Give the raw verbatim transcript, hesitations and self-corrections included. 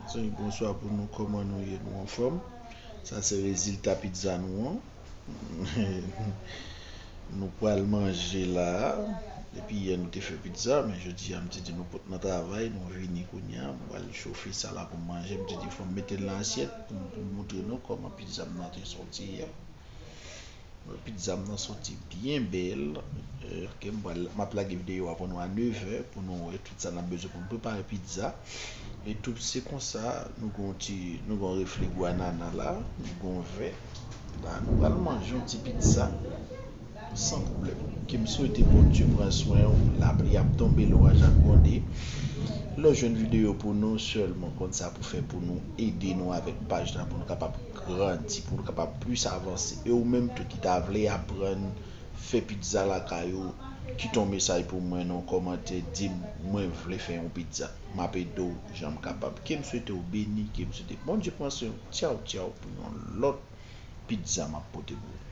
Bonswa pou nou, kòman nou ye? Nou anfòm? Sa se rezilta pizza nou an. Nou pral manje la. Depi yè nou te fè pizza, men jodi a m te di nou pot nan travay, nou vini kounye a, m pral chofe sa la pou m manje. M te di fò m mete l nan asyèt pou m, pou m montre nou kòman pizza m nan te soti yè. Pizza m nan soti byen bèl. Ok, m ap lage videyo a pou nou a nevè pou nou wè tout sa n ap bezwen pou nou prepare pizza. E tou se konsa, nou gon ti, nou gon refle gwo anana la, nou gon vè. La nou pral manje yon ti pizza san pwoblèm. Ke m swete Bondye pran swen w, lapli ap tonbe, loraj ap gwonde. Lè w jwenn videyo pou nou sèlman konn sa pou fè pou nou ede nou avèk paj la pou nou kapab grandi, pou nou kapab plis avanse. E ou menm tou ki ta vle aprann fè pizza lakay ou, kite yon mesaj pou mwen nan yon kòmantè, di m mwen vle fè yon pizza. M ap ede w jan m kapab. Ke m swete w beni, ke m swete Bondye pran swen w. Tchaw tchaw pou yon lòt pizza m ap pote pou ou.